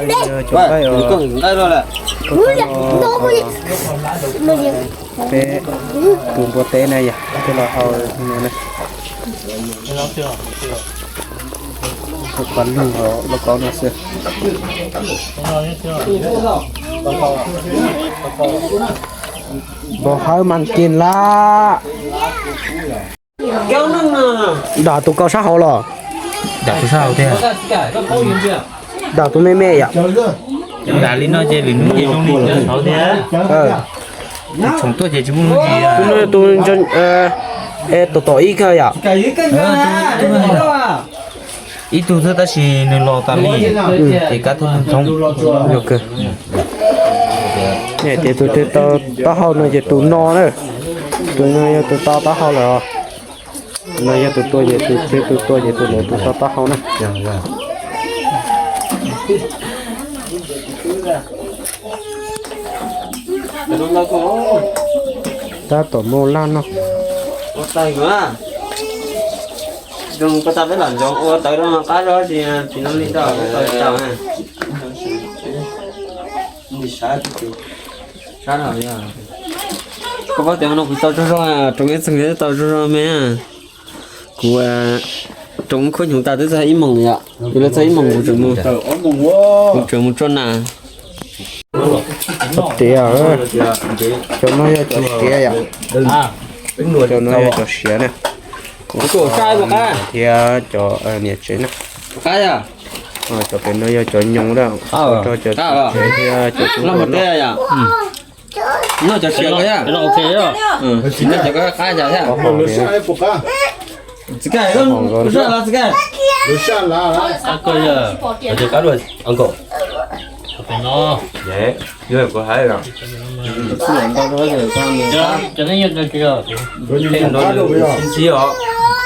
Cov nqaij os, peb tus npua teb na yom, peb los hau no na. Pab lug lauj kaub no xwb. Npau hawb mas kiag lawm. Dam tus kaus sab hauv los? Dam tus sab hauv thiab. Dam tus me me yom. Dam li no ces lwm hnub ces zoo li cov hauv thiab. Tsoom tuaj ces tsis muaj hnub tsis. Tus no tus tom tom ib kawg yom. Ib tug xwb tab sis nws los tas li, ces kab thoob thoob. Ces tus twg tau taub hau no ces tus no na, tus no yog tus tau taub hau lawm os. No yog tus tua ces tus twg tus tua ces tus ntawd tus tau taub hau na. Tab tom mus laj no. Zoo ko taw peb lam ntsoov ua tawv rau qab zog tsis tsis no li tau tau tau na. Koj paub tias no kuv tau tsaug zog, roos ib txheej tau tsaug zog me. Kuv roos khuab hnyuv tas twb txog ib moos yom, yog lawv txog ib moos kuv tseem mus, kuv tseem mus tso nas. Tiav, cov no yog cov siav yom, cov no yog cov siav na. Thiab cov niam tsev na. Cov pem no yog cov nyoos na, rau cov tsev thiab cov tub no. Noj cov siav ko yog, noj cov ko qab yog thiab. Txiv Kais, lub sij los Txiv Kais. Ntxhib os,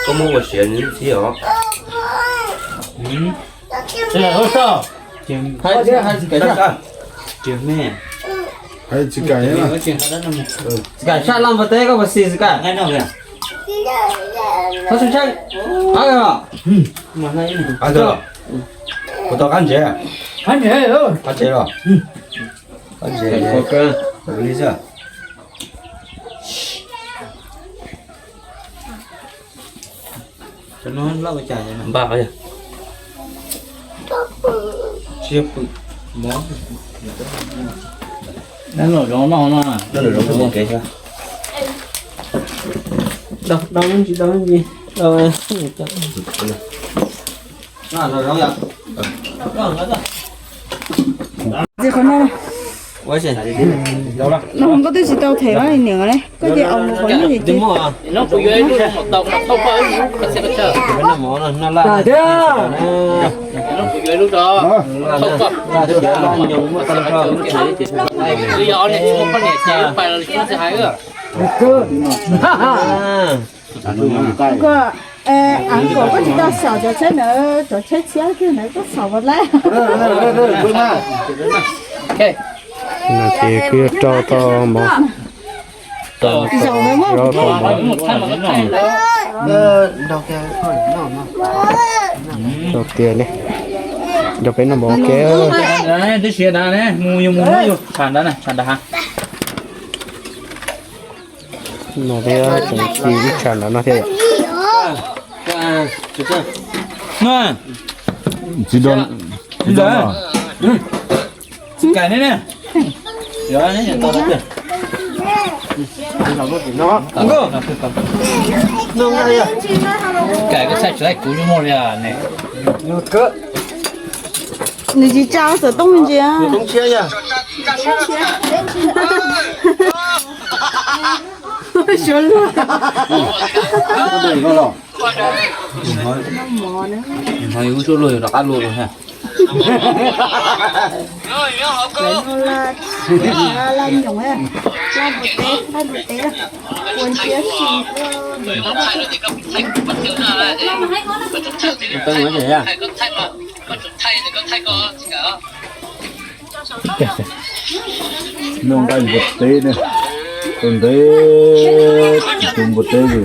koj muab ua siav nws ntxhib os. Txiv Kais, saj laj npua teb koj puas xis Txiv Kais? Kuv tau qab ntsev, qab ntsev los, qab ntsev li xwb. Npaj os. Tsis pw mov. Lawm zoo no kev. Dau dau ntsis dau ntsis. Txiv qhov no. No koj twb tsis tau them niam ne, koj ces aus mus qhov no ces. Koj, av kom koj tsis tau xaus cov tsheb ntawd, cov tsheb txhiab kiag ntawd koj xaus ua lawm. No ces kuj yuav rau tau mov, rau tau mov, rau tiag li. Rau peb noj mov ua ke. Twb siav ntawd ne, mus yus mus hnub yus tshav ntawd na, tshav ntawd ha. No thiab tseem ci ib tsam ntawm no thiab yom. Tsis, tsis, Kais ne ne. Kais koj txhaj tsis laij kuv zoo muaj li ne. Nws tsis tsa xov tooj ntsia. Suav luag. Hnov yus lub suab luag yus rov qab luag lawm thiab. Lawv noj laj nyoos, laj npua teb, laj npua teb, ua ntsia si. Noj nqaij npua teb ne, tus ntev, tus ntev, tus npua teb li.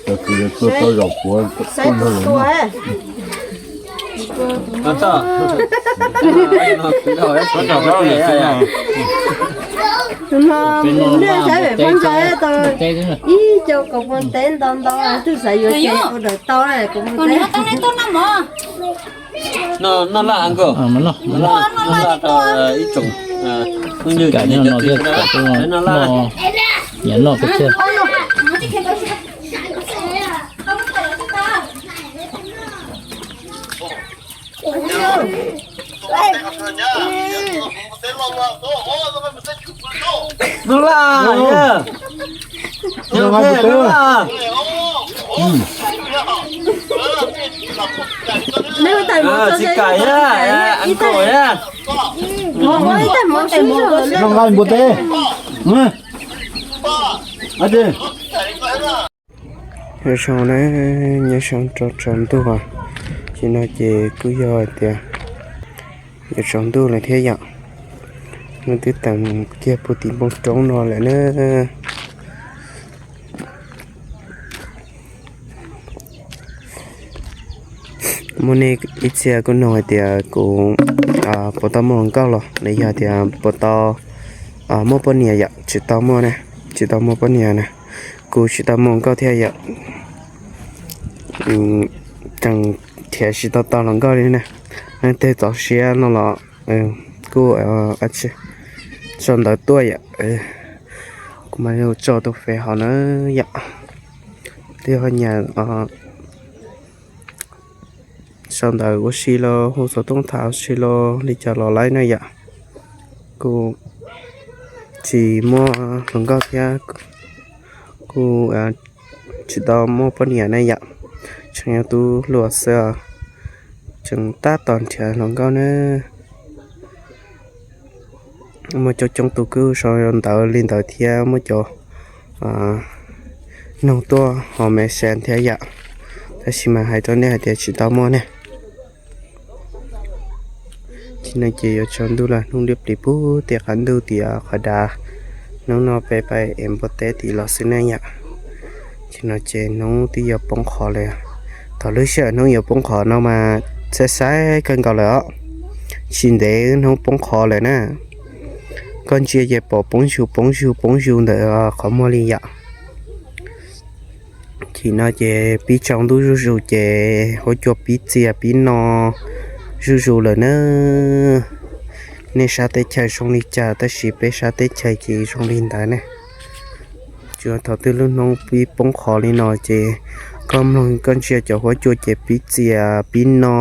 Cov kwv tuaj tau zaum puav tuaj nrog lawv noj. Tus no, tus no saib peb phooj ywg tau ib caug kaum puas teb ntau ntau, twb xav yuav ces ua dawm tau kaum puas teb. Noj laj nkauj, noj laj rau ib tsoom phooj ywg cov niam cov txiv, noj laj, noj peb thiaj. Noj laj, noj laj, noj laj. Tsis kam, nkauj, noj nqaij npua teb. Nyob zoo na, nyob zoo rau tsaus ntuj os. Tsis no ces kuj yog hais tias yuav tsaus ntuj lawm thiab yom. Hnub twb teem kiag puag tim npoo roob no lawm na. Muaj nej ib txhia kuj nug hais tias kuv puas tau muaj hluas nkauj los, los yog tias puas tau muaj poj niam yom. Tsis tau muaj na, tsis tau muaj poj niam na. Kuv tsis tau muaj hluas nkauj thiab yom. Tseem nrhiav tsis tau tau hluas nkauj li na. Leej twg txaus siab no los kuj sau ntawv tuaj yom. Kuv mam li tso tus fev hauv na yom. Twb ho nyiam sau ntawv ua si los hu xov tooj tham ua si los li cas los laib na yom. Kuj tsis muaj hluas nkauj thiab, kuj tsis tau muaj poj niam na yom. Tseem yog tub hluas xwb, tseem tab tom nrhiav hluas nkauj na. Muaj coob coob tus kuj sau ntawv li ntawd thiab muaj cov nug tuaj hauv Messenger thiab yom. Tab sis mas hais rau nej hais tias tsis tau muaj ne. Tsis no ces yuav tsaus ntuj lawm, hnub liab pliv puag tim qab ntuj tim qhov dav. Hnub no peb pab ev npua teb tim los xwb ne yom. Tsis no ces hnub twb yuav poob qho lawm. Thaum lub sij hawm hnub yuav poob qho no mas saib saib kawg nkaus lawm os. Tsis ntev hnub poob qho lawm na. Koj ntsia ces pom poob zus poob zus poob zus ntawm qhov muag li yom. Tsis no ces pib tsaus ntuj zuj zus ces huab cua pib txias pib no zuj zus lawm na. Nej sab teb chaws zoo li cas tab sis peb sab teb chaws ces zoo li ntawd ne. Tsuas thaum twg lub hnub pib poob qho li no ces koj mloog koj ntsia cov huab cua ces pib txias pib no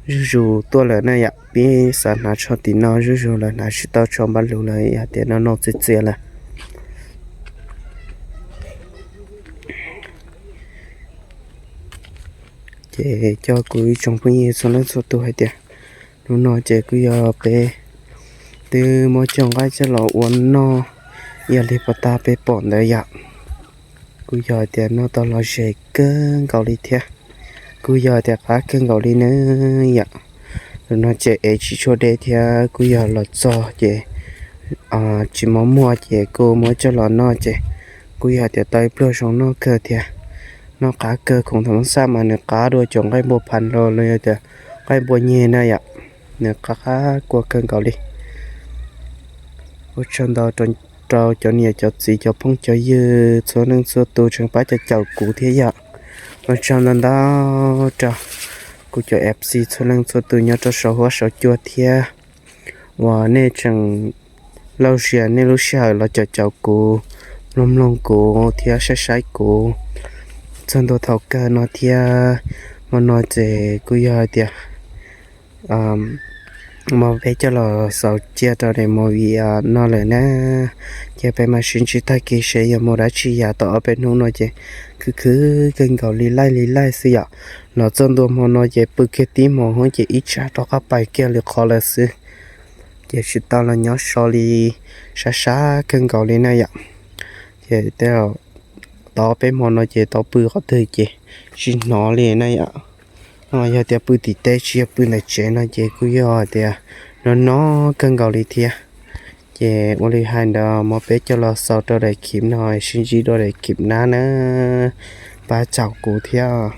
zuj zus tuaj lawm na yom. Pib xav hnav tsho tim no zuj zus lawm, hnav tsis tau tsho npaj lug lawm, yog tias no no txias txias lawm. Ces coj kuv ib tsoom phooj ywg txhua leej txhua tus hais tias hnub no ces kuj yog peb twb muab coj nqaij coj los ua noj, yog li puag ta peb pom ntawd yom. Kuj yog tias noj tau lom zem kawg nkaus li thiab, kuj yog tias qab kawg nkaus li na yom. Lub no ces ev tsis tshua deb thiab kuj yog los txog ces tsis muaj muag ces kuj muab coj los noj ces kuj yog tias tau ib pluag zoo noj kawg thiab. Noj qab kawg, khoom thoob xaj mas nws qab dua cov nqaij npua phav los los yog tias nqaij npua nyeg na yom, nws qab qab kua kawg nkaus li. Ua tsaug ntau rau cov niam cov txiv cov phooj cov ywg txhua leej txhua tus tseem pab caum caum kuv thiab yom. Ua tsaug ntau ntau rau kuv cov F C txhua leej txhua tus nyob rau saum huab saum cua thiab uas nej tseem lauj zias nej lub sij hawm los caum caum kuv, mloog mloog kuv thiab saib saib kuv txog ntua thaum kawg no thiab. Hmo no ces kuj yog hais tias hmo peb coj los xaus cia rau daim movie no lawm na. Ces peb mam sib ntsib tag kis seb yuav mus dab tsi yam. Tau ob peb hnub no ces khwv khwv kawg nkaus li laij li laij xwb yom. Los txog ntua hmo no ces pw kiag tib hmo hub ces ib tsam rov qab pais kiag lwm qhov lawm xwb. Ces tsis tau los nyob so li, sab sab kawg nkaus li na yom. Ces tau ob peb hmo no ces tau pw qhov twg ces tsis hnov li na yom. Yog tias pw tim teb tsis yog pw ntawm tsev no ces kuj yog tias no no kawg nkaus li thiab. Ces ua li hais ntawd mas peb coj los xaus rau daim clip no, sib ntsib dua daim clip nab na. Pab caum kuv thiab.